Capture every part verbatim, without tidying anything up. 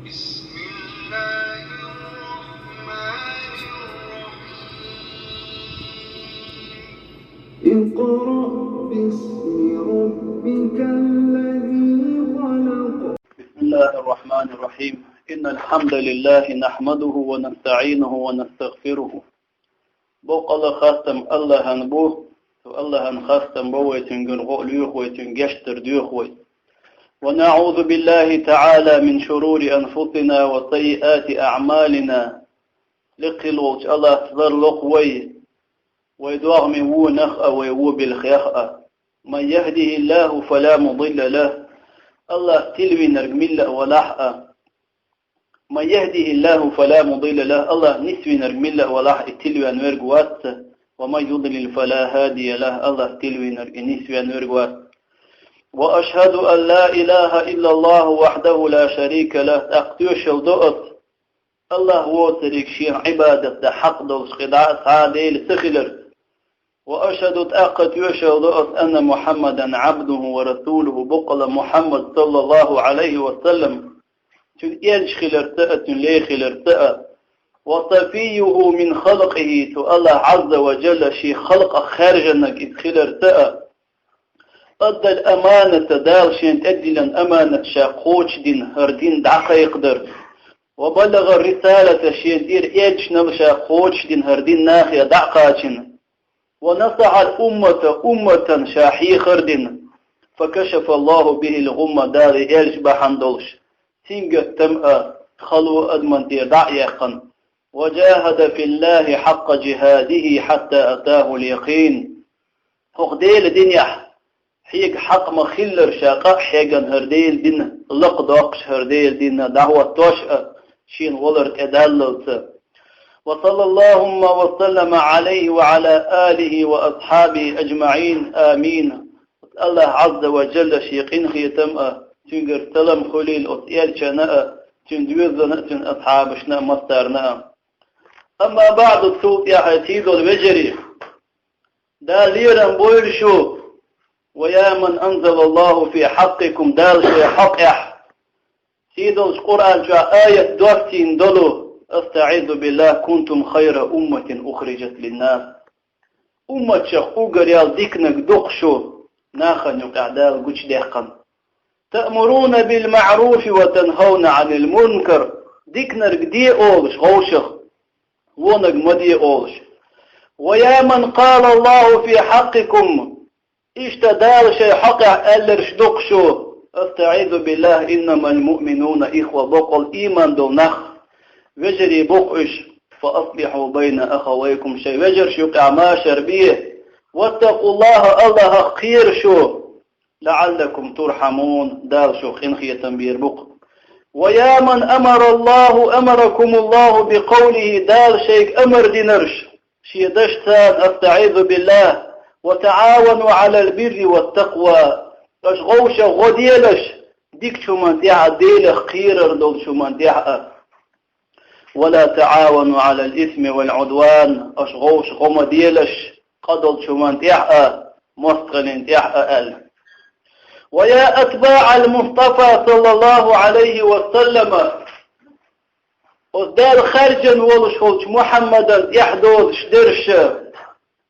بسم الله الرحمن الرحيم. اقرأ باسم ربك الذي خلق. بسم الله الرحمن الرحيم. إن الحمد لله نحمده ونستعينه ونستغفره. Боккъала хастам Аллахӏан бу, цу Аллахӏан хастам бо вай, цуьнгара гӀо лоьху вай, цуьнга гечдар доьху вай. ونعوذ بالله تعالى من شرور أنفسنا وسيئات أعمالنا. Лекха хила волчу Аллахӏца ларло-кх вай, вай догӀмийн вонах а, вай вон белхех а. من يهده الله فلا مضل له. Аллахӏ тилвинарг милла а валахь а. من يهده الله فلا مضل له. Аллахӏ нисвинарг милла а валахь, и тилвен верг вац. ومن يضلل فلا هادي له. Аллахӏ тилвинарг, и нисвен верг вац. وأشهد أن لا إله إلا الله وحده لا شريك له. ТӀаккха тоьшалла до ас Аллахӏ воцург шена Ӏибадат дан хьакъ долуш къа дӀа а цхьа а Дела ца хиларца. وأشهد, тӀаккха тоьшалла до ас, أن محمدا عبده ورسوله, боккъала Мухьаммад, саллаллаху Ӏалайхи ва саллам, цуьнан элча хиларца а, цуьнан лай хиларца а. وصفيه من خلقه, цу Аллахӏ Ӏазза ва Джалла шен халкъах хаьржинарг иза хиларца а. أدى الأمانة, Дала шена тӀедиллина аманат ша кхочушдина, хӀара дин дӀакхайкхадар. وبلغ الرسالة, шена тӀера элчанал ша кхочушдина, хӀара дин нахе дӀа а кхачийна. ونصح الأمة, умматан ша хьехар дина. فكشف الله به الغمة, Дала и элча бахьана долуш сингаттам а, хало а адаман тӀера дӀа а яьккхина. وجاهد في الله حق جهاده حتى أتاه اليقين. ХӀокху Делан динехь хьега хьакъ ма-хиллара ша къа а хьегна, хӀара Делан дин лакхадоккхуш, хӀара Делан дин дӀахӀоттош а, шена валар тӀедаллалц. وصلى اللهم وسلم عليه وعلى آله وأصحابه أجمعين. آمين. Аллахӏ Ӏазза ва Джалла шен къинхетам а, цуьнгара салам хуьлийла оцу элчанна а, цуьнан доьзална а, цуьнан асхьабашна а, массарна а. أما بعد, цул тӀаьхьа, сийдолу вежарий, Дала лерам бойла шу, ويا من أنزل الله في حقكم, Дала шайн хьокъехь, сийдолчу Къуръан чохь аят доссийна долу: أستعيذ بالله، كنتم خير أمة أخرجت للناس. Умматчех уггар ял диканиг ду-кх шу, нахана юкъахь Дала гучудаьккхина. تأمرون بالمعروف وتنهون عن المنكر. Диканиг де олуш вовшах, вониг ма де олуш. ويا من قال الله في حقكم. Иштта Дала шайн хьокъехь аьлларш ду-кх шу: أستعيذ بالله، إنما المؤمنون إخوة, боккъал ийман долу нах вежарий бу-кх уьш. فأصلحوا بين أخويكم, шайн вежарш юкъахь машар бе. واتقوا الله, Аллахах кхера шу. لعلكم ترحمون, Дала шух къинхетам бийр бу-кх. ويا من أمر الله، أمركم الله بقوله, Дала шайга амар динарш, шен дашца: أستعيذ بالله، وتعاونوا على البر والتقوى. Аша вовшах гӀо делаш, дикачу хӀуман тӀехь а, Делах кхерар долчу хӀуман тӀехь а. ولا تعاونوا على الإثم والعدوان, аша вовшах гӀо ма делаш, къа долчу хӀуман тӀехь а, мостагӀаллин тӀехь а аьлла. ويا أتباع المصطفى صلى الله عليه وسلم, оцу Дала хаьржина волуш волчу Мухьаммадан тӀаьхьадозуш дерш,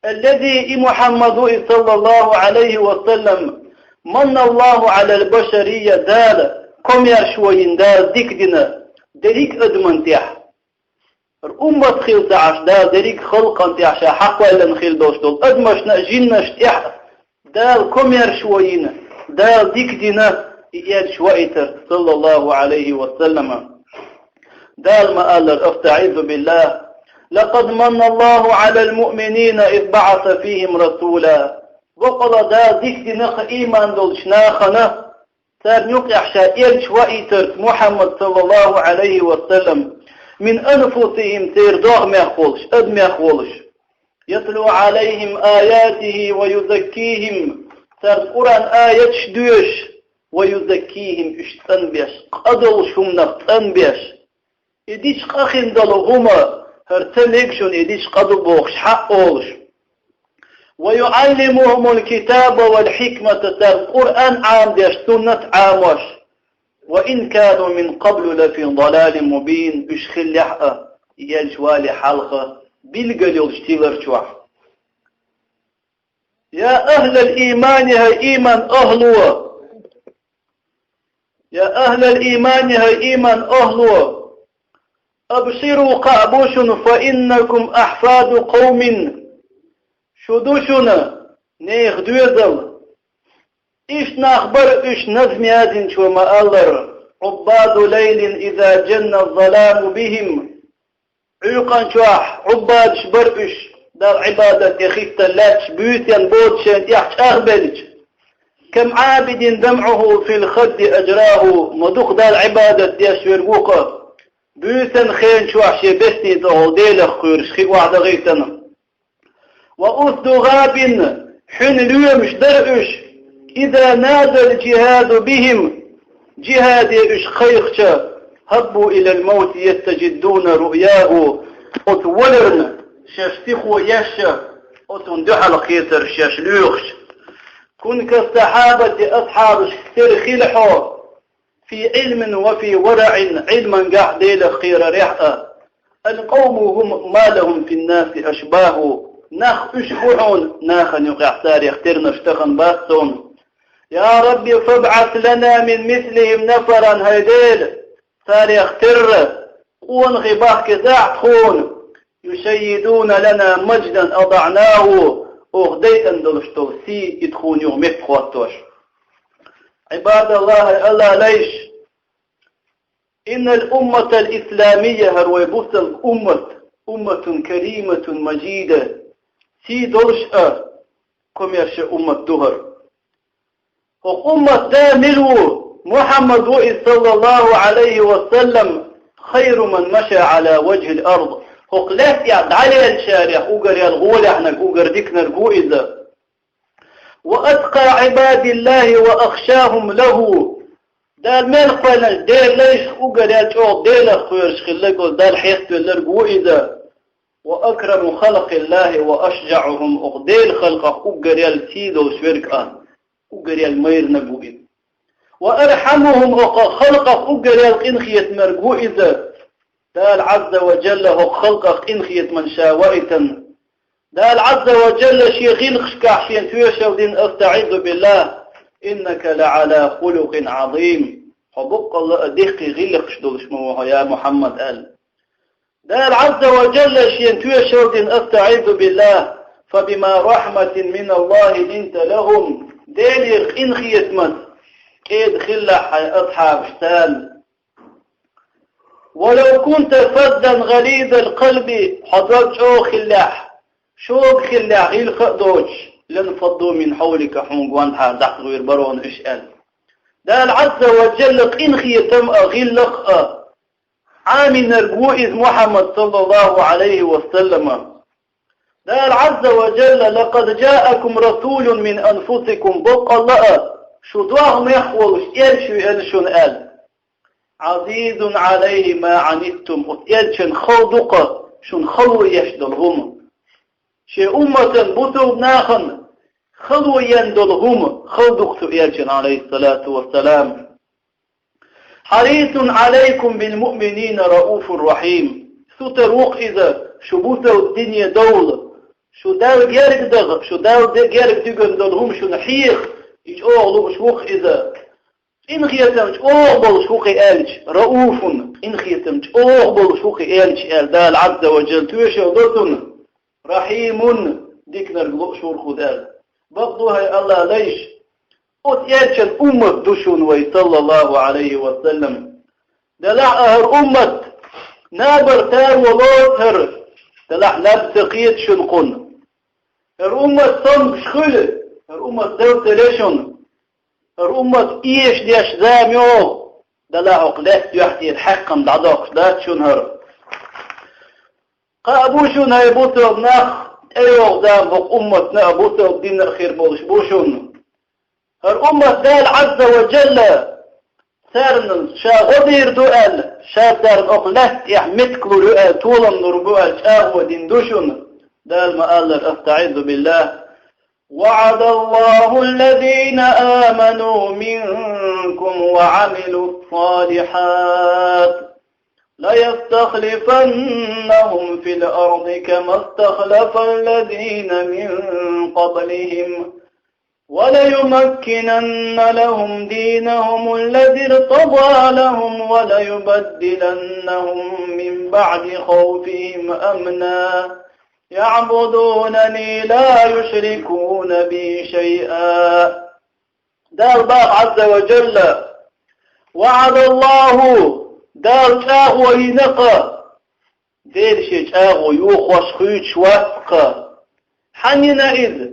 الذي, и Мухьаммад ву и, صلى الله عليه وسلم, من الله على البشرية, Дала комаьршо йина, Дала дика дина дерриг а адаман тӀехь. Уммат хилла ца Ӏаш, Дала дерриг а халкъан тӀехь ша хьакхоьллина хилла долуш долу адамашна а, жиннашна тӀехь а Дала комаьршо йина, Дала дика дина и элча ваийтар, صلى الله عليه وسلم. Дала ма-аллара: أستعيذ بالله، لقد من الله على المؤمنين إذ بعث فيهم رسولا. Боккъала Дала дика дина-кх ийман долчу нахана, царна юкъехь ша элча ваийтарца, Мухьаммад, صلى الله عليه وسلم, من أنفسهم, церан догӀмех волуш, адамех волуш. يتلو عليهم آياته ويزكيهم, царна Къуръан аяташ доьшуш, ويزكيهم, уьш цӀанбеш, къа долуш хӀуманах цӀанбеш. И дича къа хин долу хӀума, хӀара ца мега шуна, и дича къа ду бохуш хьаъ олуш. ويعلمهم الكتاب والحكمة, царна Къуръан Ӏамадеш, суннат Ӏамош. وإن كانوا من قبل لفي ضلال مبين, уьш хиллехь а, и элча валехь хьалха, билггал йолчу тилар чохь. يا أهل الإيمان, хӀай ийман ахӀло! يا أهل الإيمان, хӀай ийман ахӀло! أبشروا, кхаъ бу шуна, فإنكم أحفاد قوم, шу ду шуна нехан доьзал. Иштта нах бара уьш, назма язйинчо ма-аллара: عباد ليل إذا جن الظلام بهم. Ӏуьйкъан чохь Ӏуббадаш бара уьш, Далла Ӏибадат тӀе хӀиттина лаьтташ, буьйсанна бода шайна тӀехь чӀагӀбелча. كم عابد دمعه في الخد أجراه, ма дукха Далла Ӏибадат деш верг ву-кх, буьйсанна хенан чохь шен бестийн тӀехула Делах кхоьруш хи охьадахийтина. وأسد غاب, хьуьнан лоьмаш дара уьш, إذا نادى الجهاد بهم, джихӀаде уьш кхайкхича, هبوا إلى الموت يستجدون رؤياه, оцу валарна шаьш сихо еш, оцунна дуьхьал кхетар шаьш лоьхуш. كن كالصحابة, асхьабашка тера хила хьо, في علم وفي ورع, Ӏилмангахь, Делах кхерарехь а. القوم هم ما لهم في الناس أشباه, нах уьш бу хьуна, нахана юкъахь царех тернаш тахана бац суна. يا رب فابعث لنا من مثلهم نفرا, хӀай Дела, царех терра къонахий бахкийтахь тхуна, يشيدون لنا مجدا أضعناه, оха дайина долуш долу сий и тхуна юха меттахӀоттош. عباد الله, хӀай Аллах лайш! إن الأمة الإسلامية, хӀара вай бусалба уммат, أمة كريمة مجيدة, сий долуш а, комаьрша уммат ду хӀара. ХӀокху уммат да мила ву? Мухьаммад ву иза, صلى الله عليه وسلم, خير من مشى على وجه الأرض. ХӀокху лаьттахь дӀалеллачарех уггар ял гӀолехнарг, уггар диканарг ву иза. وأتقى عباد الله وأخشاهم له. Дала мел кхоьллинчу Делан лайшах уггар ял чӀогӀа Делах кхоьруш хилларг, оцу Далла хьеставелларг ву иза. وأكرم خلق الله وأشجعهم, оха Делан халкъах уггар ял сий долуш верг а, уггар ял майранаг ву иза. وأرحمهم, оха халкъах уггар ял къинхетамерг ву иза. Дала Ӏазза ва Джалла хӀокху халкъах къинхетаман ша ваийтина. Дала Ӏазза ва Джалла шен гӀиллакхашкахь шена тоьшалла дина: أستعيذ بالله إنك لعلى خلق عظيم. Хьо баккъалла а деккхий гӀиллакхаш долуш ма ву хьо, я Мухьаммад, аьлла. Дала Ӏазза ва Джалла шена тоьшалла дина: أستعيذ بالله فبما رحمة من الله لنت لهم. Делера къинхетамца кӀеда хилалахь хьайн асхьабашца. ولو كنت فظا غليظ القلب, хьо дог чӀогӀа хиллехь, шога хиллехь, гӀиллакх а доцуш, لانفضوا من حولك, хьуна гонаха дӀасагӀуьйр бара уьш, аьлла. Дала Ӏазза ва Джалла къинхетам а, гӀиллакх а Ӏамийнарг ву иза Мухьаммад, صلى الله عليه وسلم. Дала Ӏазза ва Джалла: لقد جاءكم رسول من أنفسكم, баккъалла а шу догӀмех волуш элча веана шуна, аьлла. عزيز عليه ما عنتم, оцу элчан хала ду-кх шуна хало еш долу хӀума. Шен умматан, бусалба нахана хало ен долу хӀума хала ду-кх цу элчан, عليه الصلاة والسلام. حريص عليكم بالمؤمنين رءوف رحيم. Сутара ву-кх иза, шу бусалба дине довла, шу Далла герга даха, шу Далла де-, герга дуьгун долу хӀума шуна хьеха, и чӀогӀа лууш ву-кх иза. Къинхетам чӀогӀа болуш ву-кх и элча, رءوف, къинхетам чӀогӀа болуш ву-кх и элча, аьлла, Дала Ӏазза ва Джалла тоьшалла до цунна. رحيم, диканарг лууш ву-кх иза, аьлла. Бакъду, хӀай Аллах лайш, оцу элчан уммат ду шуна вай, صلى الله عليه وسلم. Делахь а хӀара уммат набар таро лоцу хӀара, делахь наб ца кхета шуна кхунна. ХӀара уммат цомгуш хуьлу, хӀара уммат дала ца ле шуна. ХӀара уммат эшадеш зама йогӀу, делахь хӀокху лаьттан дуьхьа тӀера хьаькхам дӀадоккхуш дац шуна хӀара. Кхаъ бу шуна, хӀай бусалба нах, тӀейогӀу зама хӀокху умматна а, бусалба динна а хир болуш бу шуна. ХӀара уммат Дала Ӏазза ва Джалла царна ша гӀо дийр ду аьлла, ша царна окху лаьтта тӀехь меттиг лур ю аьлла, толам лур бу аьлла чӀагӀо дина ду шуна. Дала ма-аллара, أستعيذ بالله, وعد الله الذين آمنوا منكم وعملوا الصالحات ليستخلفنهم في الأرض كما استخلف الذين من قبلهم وليمكنن لهم دينهم الذي ارتضى لهم وليبدلنهم من بعد خوفهم أمنا يعبدونني لا يشركون بي شيئا. Дала боху, Ӏазза ва Джалла: وعد الله, Дала чӀагӀо йина-кх, Дела Шен чӀагӀо йохош хуьйцуш вац-кх. Хьанна йина иза?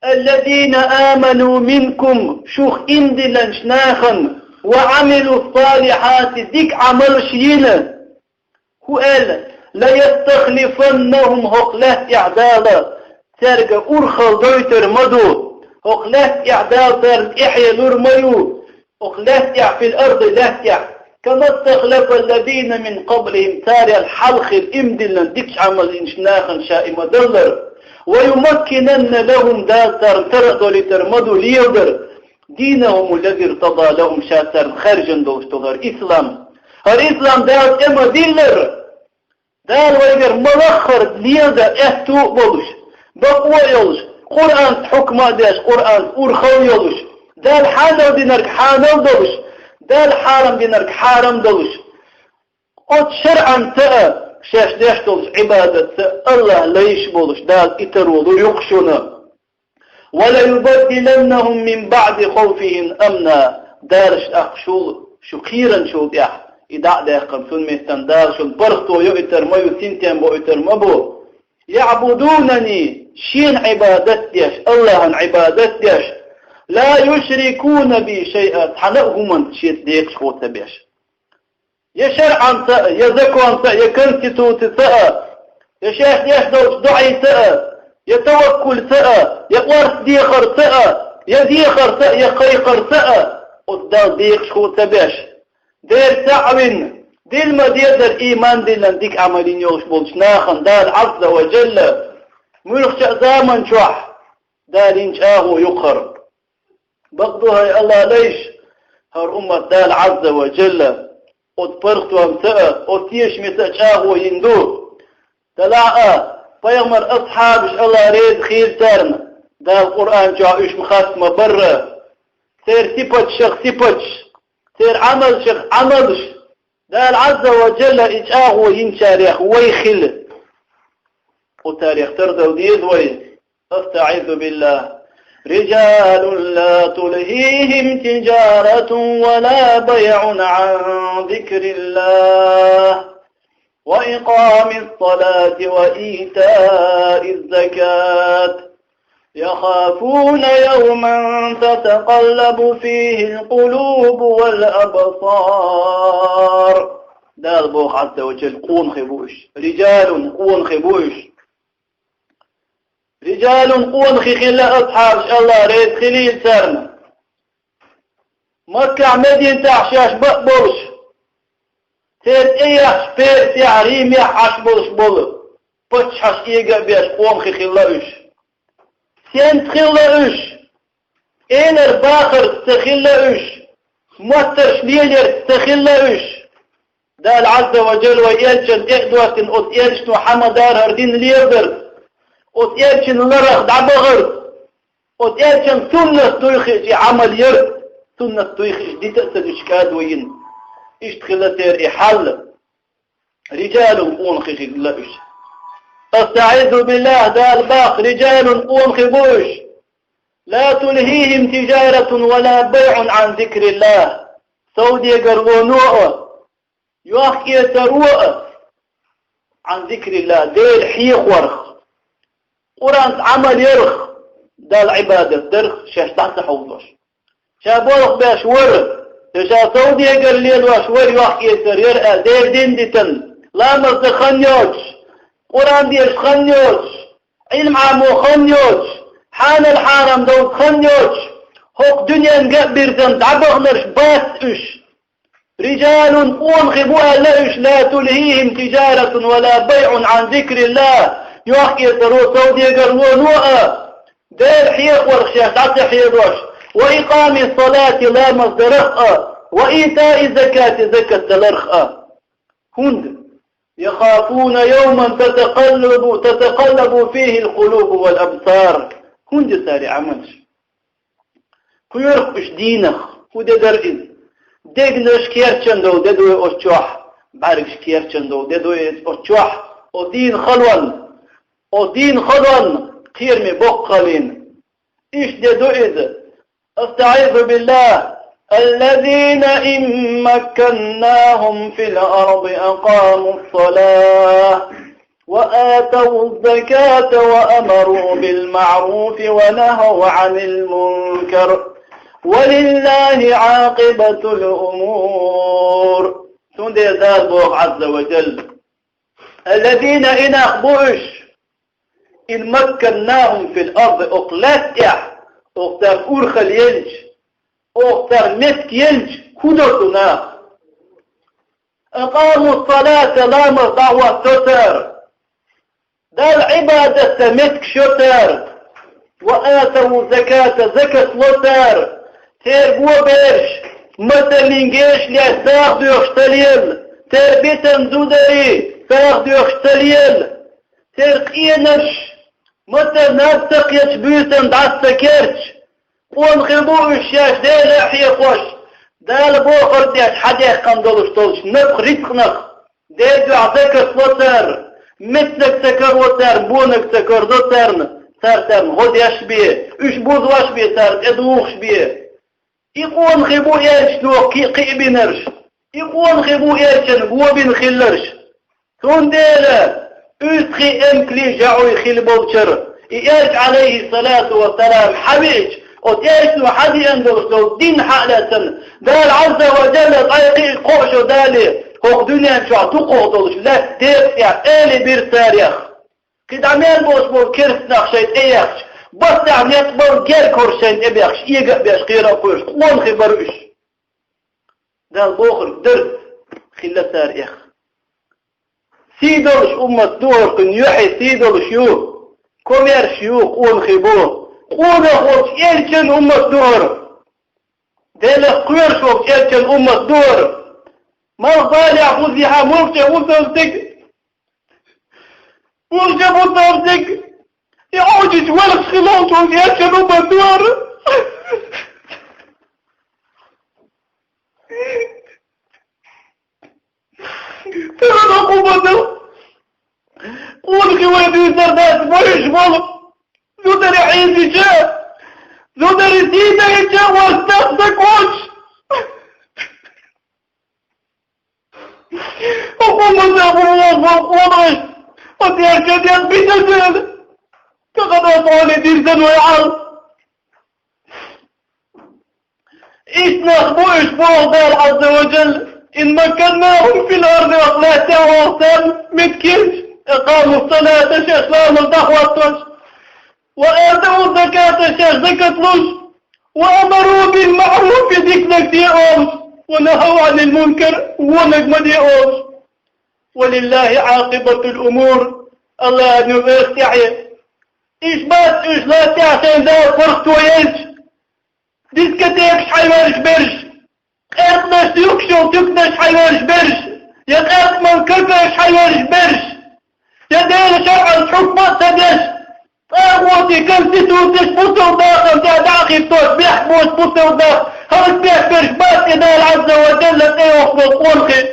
الذين آمنوا منكم, шух иман диллинчу нахана, وعملوا الصالحات, дика Ӏамалш йина. ХӀун аьлла? ليستخلفنهم, хӀокху лаьтта тӀехь Дала цаьрга урхалла дойтур ма ду, хӀокху лаьтта тӀехь Дала царна тӀаьхье лур ма ю, хӀокху лаьтта тӀехь, في الأرض, лаьтта тӀехь, كما استخلف الذين من قبلهم, царел хьалхара иман диллина дикачу Ӏамал йинчу нахана ша и ма-даллара. ويمكنن لهم, Дала царна тара а долуьйтур ма ду леладар, دينهم الذي ارتضى لهم, ша царна хаьржина долуш долу хӀара ислам. ХӀара ислам Дала тӀе ма-диллара. Дала вайгара ма-лаххара леладан аьтту а болуш, бакъо а йолуш, Къуръанца хьукма а деш, Къуръанца урхалла а йолуш, Дала хьанал динарг хьанал а долуш, Дала хьарам динарг хьарам а долуш, оцу шарӀанца а, шаьш деш долчу Ӏибадатца а АллахӀ лайш болуш, Дала и таро лур ю-кх шуна. وليبدلنهم من بعد خوفهم أمنا. Дала тӀаккха шул, шу кхийринчул тӀаьхьа и дӀа а даьккхина, цунна меттана Дала шуна паргӀато йоуьйтур ма ю, синтем боуьйтур ма бу. يعبدونني, Шена Ӏибадат деш, АллахӀан Ӏибадат деш, لا يشركون بي شيئا, цхьана а хӀуманца Шеца декъашхо ца беш. Я шарӀанца а, я законца а, я конституцица а, я шаьш деш долчу доӀица а, я таваккулца а, я орца дехарца а, я дехарца а, я кхайкхарца а оцу Далла декъашхо ца беш, дера цхьаъ вина, дилла ма-деззара иман диллина дика Ӏамал йина йолуш болчу нахана Дала Ӏазза ва Джалла муьлххачу а заман чохь Дала йина чӀагӀо ю-кх хӀара. Бакъду, хӀай АллахӀ лайш, хӀара уммат Дала Ӏазза ва Джалла оцу паргӀатонца а, оцу тешамца а чӀагӀо йина ду. Делахь а, пайхамар асхьабаш, АллахӀ реза хийла царна, Дала Къуръан чохь уьш ма-хастам бара, церан сипаташах сипаташ, церан Ӏамалшах Ӏамалш, Дала Ӏазза ва Джалла и чӀагӀо йинчарех вай хила. Кху тарех тардала деза вай. أستعيذ بالله. رجال لا تلهيهم تجارة ولا بيع عن ذكر الله وإقام الصلاة وإيتاء الزكاة يخافون يوما تتقلب فيه القلوب والأبصار. Дала боху Ӏазза ва Джалла, къонахий бу уьш. رجال, къонахий бу уьш. رجال, къонахий хилла асхьабаш, АллахӀ реза хилийла царна. Маккахь, Мединатехь шаьш бакъ болуш, церан тӀеяхча Персехь, Римехь Ӏаш болуш болу паччахьаш эга а беш, къонахий хилла уьш. Сенца хилла уьш? Элар бахарца ца хилла уьш, моттарш леларца ца хилла уьш. Дала Ӏазза ва Джалла вай элчанна тӀе а доьттина, оцу элчано хьа ма-дарра дин леладарца, оцу элчанан ларах дӀабахарца, оцу элчанан суннат дуй хиъча Ӏамал ярца, суннат дуй хиъча дита а ца дуьтуш кӀадо йина. Иштта хилла церан и хьал. رجال, къонахий хилла уьш. أستعيذ بالله, Дала боху, رجال, къонахий бу уьш. لا تلهيهم تجارة ولا بيع عن ذكر الله. Совдегарло а, йохк-эцаро а, عن ذكر الله, Дела хьехорх, Къуръанца Ӏамал ярх, Далла Ӏибадат дарх шаьш дӀа ца хьовзош. Ша болх беш вара, я ша совдегар лелош вара, йохк-эцар яра аьлла, Делан дин дитина, ламаз дан хан йоцуш, Къуръан дешаш хан йоцуш, Ӏилма Ӏамо хан йоцуш, хьанал-хьарам довза хан йоцуш, хӀокху дуьненга а бирзина дӀабахнарш бац уьш. رجال, къонахий бу аьлла уьш, لا تلهيهم تجارة ولا بيع عن ذكر الله, йохк-эцаро, совдегарло а, Дела хьехорах шаьш дӀа ца хьедош, وإقام الصلاة ламаз дарах а, وإيتاء الزكاة закат даларах а. ХӀунда? يخافون يوما تتقلب تتقلب فيه القلوب والأبصار. ХӀунда цари Ӏамалш? Кхоьрах уьш дийнах, хӀун де дара иза? Дегнаш керчан долу де дуй оцу чохь, бӀаьргаш керчан долу де дуй иза оцу чохь, о дийна халонна, о дийна халонна, кхераме боккхаллина. Иштта де ду иза. أستعيذ بالله. الذين إن مكناهم في الأرض أقاموا الصلاة وآتوا الزكاة وأمروا بالمعروف ونهوا عن المنكر ولله عاقبة الأمور. Цундела Дала боху Ӏазза ва Джалла: الذين, и нах бу уьш, إن مكناهم في الأرض, окху лаьтта тӀехь, окху царна урхалла елча, окху царна меттиг елча, хӀун до цу наха? أقاموا الصلاة, ламаз дӀахӀоттадо цара, Далла Ӏибадатца меттигаш йо цара, وآتوا الزكاة, закат ло цара, церан бо бераш, мацаллин геш леш сагӀа доьхуш ца лела, церан битан зударий сагӀа доьхуш ца лела, церан къенарш, мацалла наб ца кхеташ, буьйсанна дӀаса ца керчаш, къонахий бу уьш шаьш Дела а хьехош, Дала бохург деш хьадаьккхина долуш долчу напха рицкъанах, Делан дуьхьа закат ло цара, меттаниг ца каро царна, бониг ца карадо царна, цара царна гӀо деш бен, уьш бузош бен, царна тӀедухуш бен. И къонахий бу элчано кхиъ-, кхиъ бинарш, и къонахий бу элчанна го бина хилларш. Цундела уьстагӀий эмкалий жаӀуй хила болчара, и элча, Ӏалайхиссалату вассалам, хьавеача, оцу элчано хьадеана долуш долу дин хьа а лаьцна, Дала Ӏазза ва Джалла къайкхий кхоъ шо дале, хӀокху дуьнен чохь дукхах долуш лаьтта декъа тӀехь эли бира царех. КхидӀа мел болуш болу керстанах шайн тӀе ехча, бассехь некъ болу гергарш шайн тӀе бехкаш, эга а беш, кхера а кхоьруш, къонахий бара уьш. Дала бохург дара, хилла цара эха. Сий долуш уммат ду хӀара, кхуьнан юьхье сий долуш ю, комаьрша ю, къонахий бу. Къонах волчу элчан уммат ду хӀара. Делах кхоьруш волчу элчан уммат ду хӀара. Малхбалехь, хӀузахь, мукъачу хӀусамстиг. Уьш бу царниг, и Ӏуьйчичу валхаш хилла волчу элчан уммат ду хӀара. Тахана хӀуманна къонахий вай дуьйцур дац, вайша болу зударий хьийзича, зударий сийдайча, вайша тахана кочу. Хьо хӀуманна гӀуллакх бан къонахий, хьо дерча ден битазел, тахана хьоли дирзан вай Ӏал. Иштта нах бу уьш, боху Дала Ӏазза ва Джалла: إن مكناهم في الأرض, вахлаьттехь вахтан меттигаш, أقاموا الصلاة, шаьш ламаз дӀахӀоттош, وآتوا الزكاة, шаьш закат луш, وأمروا بالمعروف, диканиг де олуш, ونهوا عن المنكر, вониг ма де олуш. ولله عاقبة الأمور, Аллахьан ю вехтехье. Уьш бац уьш лаьттехь шайн Дала паргӀато елча, дискотекаш хьайваьллаш берш, къаьркъанаш юккъуш йолу туьканаш хьайваьллаш берш, я къаьркъа ман какаш хьайваьллаш берш, я Делан шарӀан хьукма а ца деш, тӀагӀути конституцеш бусалба дахарна тӀехь дӀа а хӀиттош, бехк боцу бусалба нах хӀаллакбеш берш бац и Дала Ӏазза ва Джалла тӀейогӀуш болу къонахий.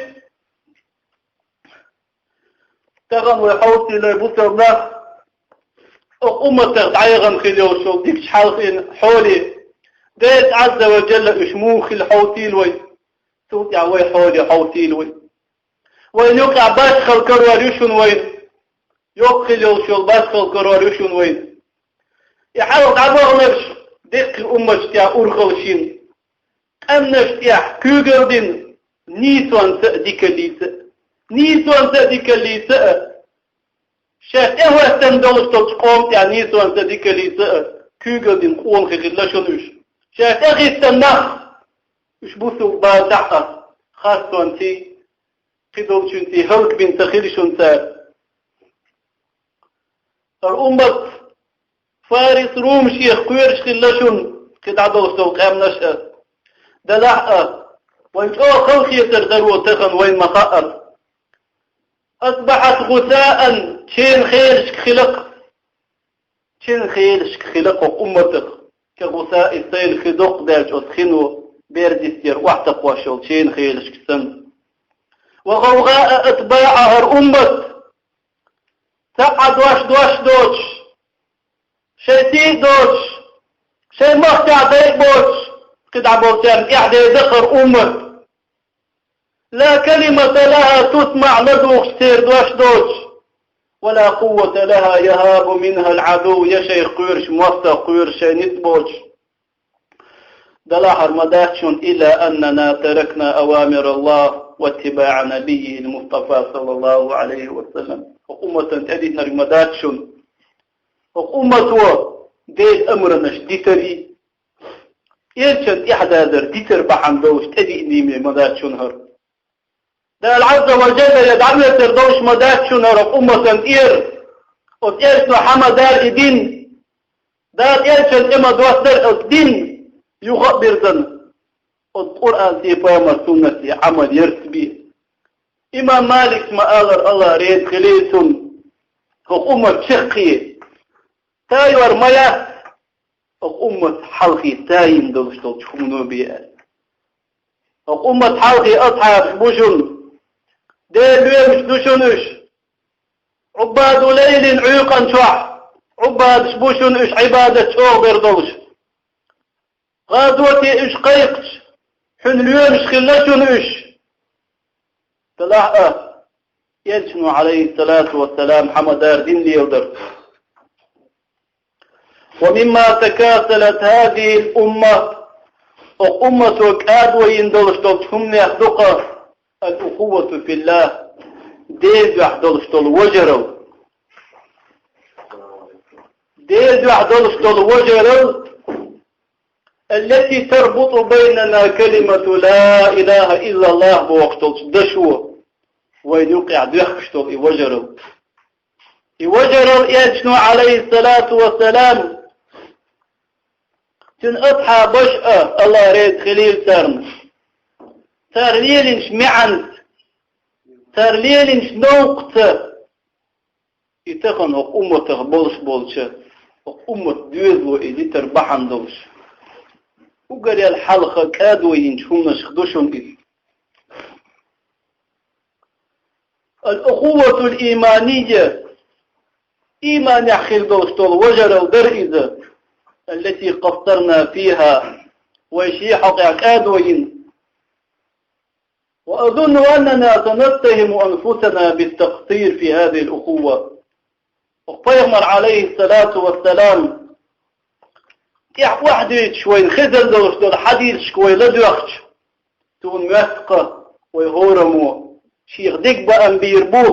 Тахана вай хьовсийла бусалба нах, окху умматах дӀаяхана хила йолуш йолу дикачу хьалхийна хьоле, Дела Ӏазза ва Джалла уьш муха хила хьовсийла вай, цул тӀаьхьа вай хьоле хьовсийла вай. Вайна юкъахь башхалла карор ю шуна вайна, йоккха хила йолуш йолу башхалла карор ю шуна вайна. И хьалха дӀабаханарш деккхий умматаш тӀехь урхалла йина, къаьмнаш тӀехь куьйгалла дина, нийсонца а, дикаллица а, нийсонца а, дикаллица а, шаьш тӀехӀоьттина долуш долчу къоман тӀехь нийсонца а, дикаллица а куьйгалла дина къонахий хилла шуна уьш. Шаьш тӀехӀиттина нах, уьш бусалба базахь а, хастонций, кхидолчуьнций хӀаллакбина ца хила шуна цара. ХӀара уммат Фарис, Рум шех кхоьруш хилла шуна, кхидӀа долуш долу къаьмнаш а. Делахь а, вайн чӀогӀа халахетар даро тахан вайн ма хаъара. أصبحت غثاء, чен хелашка хилакх. Чен хелашка хилакх хӀокху умматах. كغثاء السيل, хи доккха даьлча оцу хино бердистера охьатакхош йолу чен хелашка санна. وغوغاء أتباعها, хӀара уммат цхьа а дош, дош доцуш, шайн сий а доцуш, шайн махкахь дай а боцуш, кхидӀа болчарна тӀаьхьа дайда хӀара уммат. لا كلمة لها تسمع, ладугӀуш церан дош доцуш. ولا قوة لها يهاب منها العدو, я шайх кхоьруш мостагӀа, кхоьруш шайн ницкъ боцуш. Делахь хӀара ма дац шуна, إلا أننا تركنا أوامر الله واتباع نبيه المصطفى صلى الله عليه وسلم. ХӀокху умматана тӀедиънарг ма дац шуна. ХӀокху уммато Делан амранаш дитарий, элчан тӀаьхьададар дитар бахьана долуш тӀедиънийла ма дац шуна хӀара. Дала Ӏазза ва Джалла я дӀахӀоьттур долуш ма дац шуна хӀара умматан тӀера. Оцу элчано хьа ма дара и дин. Дала элчан тӀе ма доссадара оцу дин юха а бирзина. Оцу Къуръан тӀе, пайхамар суннате Ӏамал ярца бе. Имам Маликс ма аллара, АллахӀ реза хилийла цунна, хӀокху уммат чаккхе тайор ма яц, хӀокху уммат хьалхе тайина долуш долчу хӀумано бе аьлла. ХӀокху уммат хьалхе асхьабаш бу шуна, Делан лоьмаш ду шуна уьш. عباد ليل, Ӏуьйкъан чохь Ӏубадаш бу шуна уьш, Ӏибадат чӀогӀа бер долуш. ГӀазоте уьш кхайкхича, хьуна лоьмаш хилла шуна уьш. Делахь а, элчано, Ӏалайхиссалату вассалам, хьа ма дара дин леладар. ومما تكاسلت هذه الأمة, хӀокху уммато кӀадо йина долуш долчу хӀуманех ду-кх الأخوة في الله, Делан дуьхьа долуш долу важаралла. Делан дуьхьа долуш долу важаралла, التي تربط بيننا كلمة لا إله إلا الله бохуш долчу дашо вайн юкъехь доьхкуш долу и важаралла. И важаралла элчано, Ӏалайхиссалату вассалам, цуьнан асхьабаш а, АллахӀ реза хилийла царна, цара лелийначу маьӀанца, цара лелийначу новкъаца, и тахана хӀокху умматах болуш болча, хӀокху уммат доьзало и дитар бахьана долуш, уггаре хьалха кӀадо йинчу хӀуманашха ду шуна иза. الأخوة الإيمانية, ийманехь хир долуш долу важаралла дара иза, التي قصرنا فيها, вай шен хьокъехь кӀадо йина. وأظن أننا سنتهم أنفسنا بالتقصير في هذه الأخوة. Пайхамар, Ӏалайхиссалату вассалам, тӀехь охьадуьйцуш вайна хезна долуш долу хьадисашка вай ладоьгӀча, цунна моьтту-кх вай хӀораммо, шех дика баам бийр бу,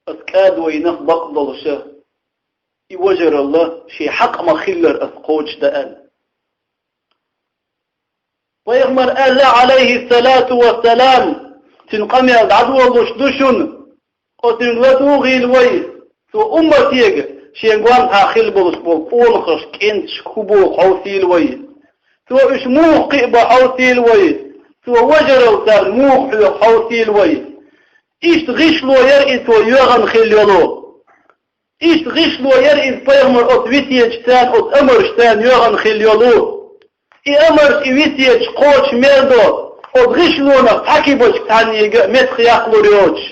аса кӀадо йинарх бакъдолуша, и важаралла шен хьакъ ма-хиллара аса кхочушдан аьлла. Пайхамар аьлла, Ӏалайхиссалату вассалам, цуьнан къамел дӀадолалуш ду шуна, оцуьнга ладугӀийла вай, цо умматега шен гонаха хилла болуш болу къонахаш, кӀенташ хӀун боху хьовсийла вай. Цо уьш муха кхиабо хьовсийла вай, цо важаралла царна муха хьоьху хьовсийла вай. Иштта гӀишло яра иза цо йоьгӀна хилла йолу. Иштта гӀишло яра иза пайхамар оцу весеташца, оцу амаршца йоьгӀна хилла йолу. И амарш, и весеташ кхочуш мел до, оцу гӀишлонах цхьа кибачка цхьаннега а меттах яккхалур йоцуш.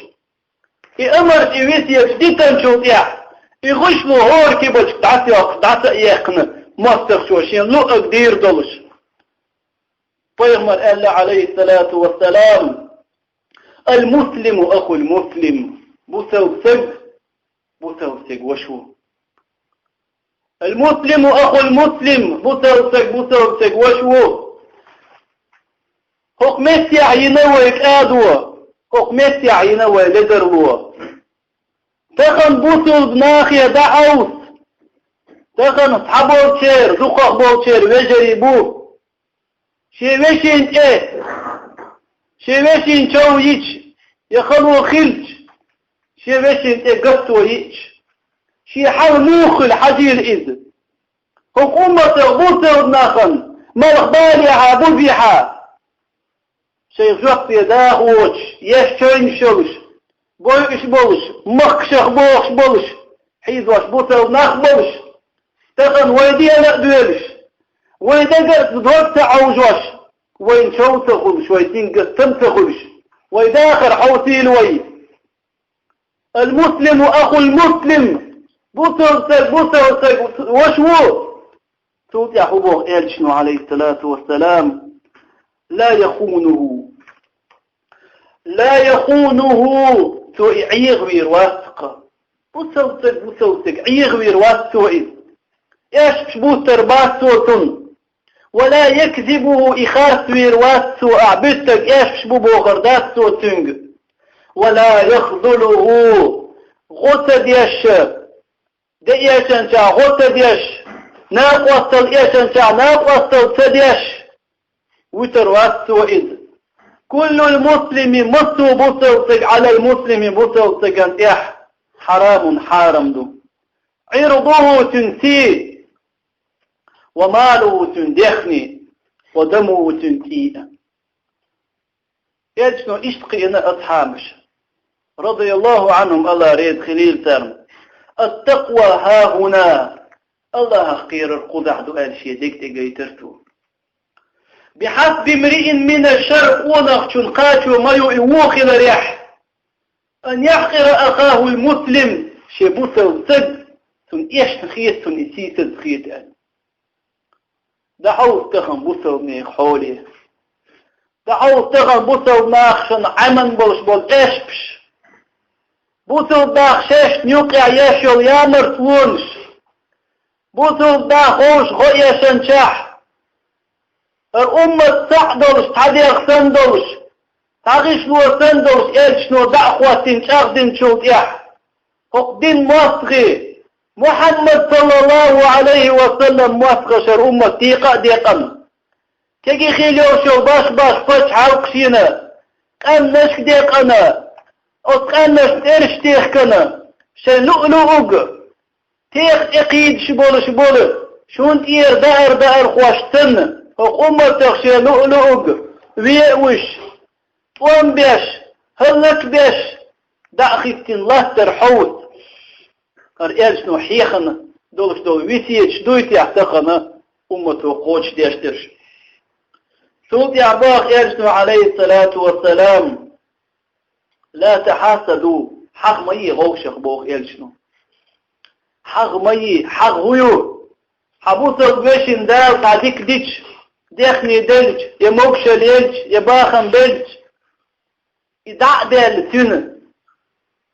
И амарш, и весеташ дитанчул тӀаьхьа, и гӀишло хӀора кибачка дӀасаяккха, дӀаса а яьккхина, мостагӀчо шен луъург дийр долуш. Пайхамар аьлла, Ӏалайхиссалату вассалам: المسلم أخو المسلم, бусалба стаг бусалба стеган ваша ву. المسلم أخو المسلم, бусалба стаг бусалба стеган ваша ву. ХӀокху меттехь йина вай кӀадо, хӀокху меттехь йина вай ледарло. Тахана бусалба нахе дӀахьовса, тахана цхьаболчеран, дукхахболчеран вежарий бу. Шен вешин тӀе, шен вешин чов йича, я хало хилча, шен вешин тӀе гатто йиъча, шен хьал муха хуьлу хьажийла иза. ХӀокху умматах бусалба нахана малхбалехьа, бузехьа, шайн жоп де даха воцуш, еш чойнаш йолуш, бойуш болуш, махкашах бохуш болуш, хьийзош бусалба нах болуш, тахана вай дена а доьлуш, вай дагара дог ца Ӏовжош, вайна чов ца хуьлуш, вай цуьнга гатам ца хуьлуш, вай дахар хьовсийла вай. Ал-муслиму ахул муслим. Бусалба стаг бусалба стеган ваша ву. Цул тӀаьхьа хӀун боху элчано, Ӏалайхиссалату вассалам? Ла яхунуху. Ла яхунуху. Цо и Ӏехавийр вац-кха. Бусалба стаг бусалба стеган Ӏехавийр вац цо иза. Эшпаш буттар бац цо цунна. Ва ла якзибуху, и харцвийр вац цо, ахь буьттарг эшпаш бу бохур дац цо цуьнга. Ва ла яхзулуху, гӀо ца деш, де эшанчохь гӀо ца деш, накъосталла эшанчохь накъосталла ца деш, вуьтур вац цо иза. Куллул муслими, массо а бусалба стаг, Ӏалал муслими, бусалба стагана тӀехь, хьарамун, хьарам ду. Ӏирдуху, цуьнан сий, ва малуху, цуьнан дехне, ва дамуху, цуьнан цӀий а. Элчано иштта кхиъна асхьабаш, радияллаху Ӏанхум, АллахӀ реза хилийла царна: «Ат-такъва хьахӀуна», АллахӀах кхерар кхузахь ду аьлла шен дега тӀе гайтира цо. «Бихьасби мриин мина шарр», къонахчун кхачо ма ю и вон хиларехь, «ан яхькъира ахахул муслим», шен бусалба стаг, цунна эшна хета, цунна и сийсаза хета аьлла. ДӀахьовса тахана бусалба нехан хьоле. ДӀахьовса тахана бусалба нахана Ӏеман болуш болу эшпаш. Бусалба нах шайшна юккъехь еш йолу ямартлонаш. Бусалба нах вовшах гӀо эшанчохь, хӀара уммат цхьаъ долуш, цхьа дегӀ санна долуш, цхьа гӀишло санна долуш, элчано дӀа а хӀоттийна чӀагӀдинчул тӀаьхьа, хӀокху динан мостагӀий, Мухьаммад, саллаллаху Ӏалайхи ва саллам, мостагӀаш хӀара уммат декъа а декъна, кегий хила йолуш йолу баш-баш пачхьалкхаш йина, къаьмнашка декъна, оцу къаьмнашна тӀераш техкана, шайн луъу-луъург, теха тӀекхийдаш болуш болу, шуна тӀера даар-даархош санна, хӀокху умматах шен луъу-луъург веа уьш, тӀом беш, хӀаллакбеш, дӀа а хӀиттина латтар хьовса. ХӀара элчано хьехна долуш долу весеташ дуй техь тахана уммато кхочушдеш дерш? Цул тӀаьхьа боху элчано, Ӏалайхиссалату вассалам: «Ла тахьасаду», хьагӀ ма е гӀовшах, боху элчано. ХьагӀ ма е, хьагӀ хӀун ю? Хьан бусалба вешин Дала цхьа дика дича, дехне делча, я могушалла елча, я бахам белча, и дӀа а даьлла цуьнан,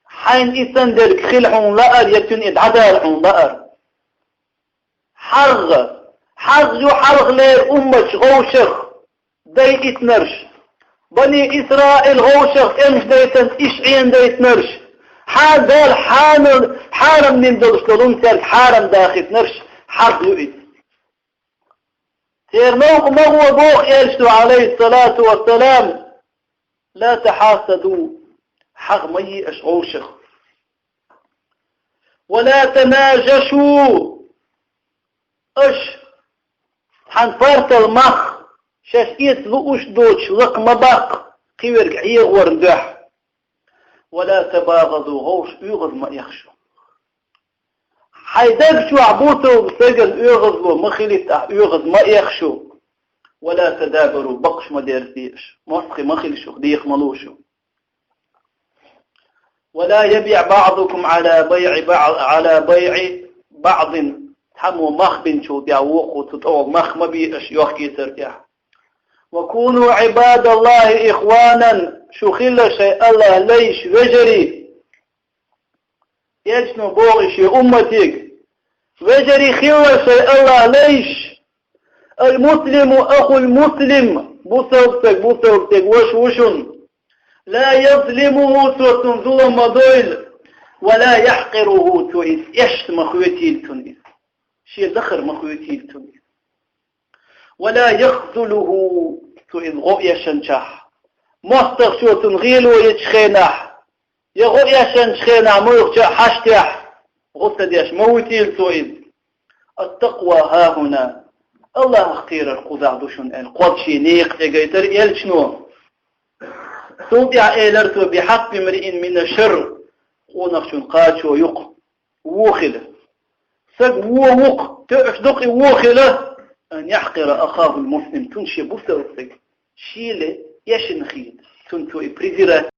хьайна и санна дерг хила хьуна лаар, я цуьнан и дӀадала хьуна лаар. ХьагӀ, хьагӀ ю хьалхалера умматаш гӀовшах дайтӀийтинарш, бани Исраил гӀовшах тӀемаш дайтанца иш Ӏенадайтинарш, хьан Дала хьанал хьарам дина долуш долу хӀума цаьрга хьарам дахийтинарш, хьагӀ ю иза. Церан новкъа ма гӀо, боху элчано, Ӏалайхиссалату вассалам: «Ла тахьасаду», хьагӀ ма е аша гӀовшах. «Ва ла танажашу», аша цхьана партал мах, шаьш эца лууш доцуш лакха ма баккха, кхин верг Ӏехорна дуьхьа. «Ва ла табагӀаду», гӀовш оьгӀаз ма эха шу. Хьайн даг чохь бусалба стагана оьгӀазло ма хилийта ахь, оьгӀаз ма эха шу. «Ва ла тадабару», бакъаш ма дерзае аша. МостагӀий ма хила шух, деха ма ло шу. «Ва ла ябиӀ баӀдукум Ӏала байӀи баӀ-, Ӏала байӀи баӀдин», цхьаммо мах бинчул тӀаьхьа вукхо цу тӀехула мах ма бе аша йохкийцар тӀехь. «Ва куну Ӏибадаллахи ихванан», шу хила шайн АллахӀ лайш, вежарий. Элчано боху шен умматега: «Вежарий, хила шайн АллахӀ лайш. Ал-муслиму ахул-муслим, бусалба стаг бусалба стеган ваша ву шуна. Ла язлимуху, цо цунна зулам ма дойла. Ва ла яхькъируху, цо иза эшна ма хоьтийла цунна иза. Шен дахар ма хоьтийла цунна иза. Ва ла яхзулуху, цо иза гӀо эшанчохь, мостагӀчо цунна гӀело ечу хенахь, я гӀо эшанчу хенахь муьлххачу а хьаштехь, гӀо ца деш ма вуьтийла цо иза. «التقوى ها هنا». Аллахӏах кхерар кхузахь ду шуна аьлла, кхозза шен некъа тӀе гайтар элчано. Цул тӀаьхьа элар цо: «بحق امرئ من الشر». Къонахчун кхачо юкъ во хила. Саг во вукъ, тоьаш дукъ и во хила, «أن يحقر أخاه المسلم», цунна шен бусалба саг шийла эшна хета, цунна цо и презирать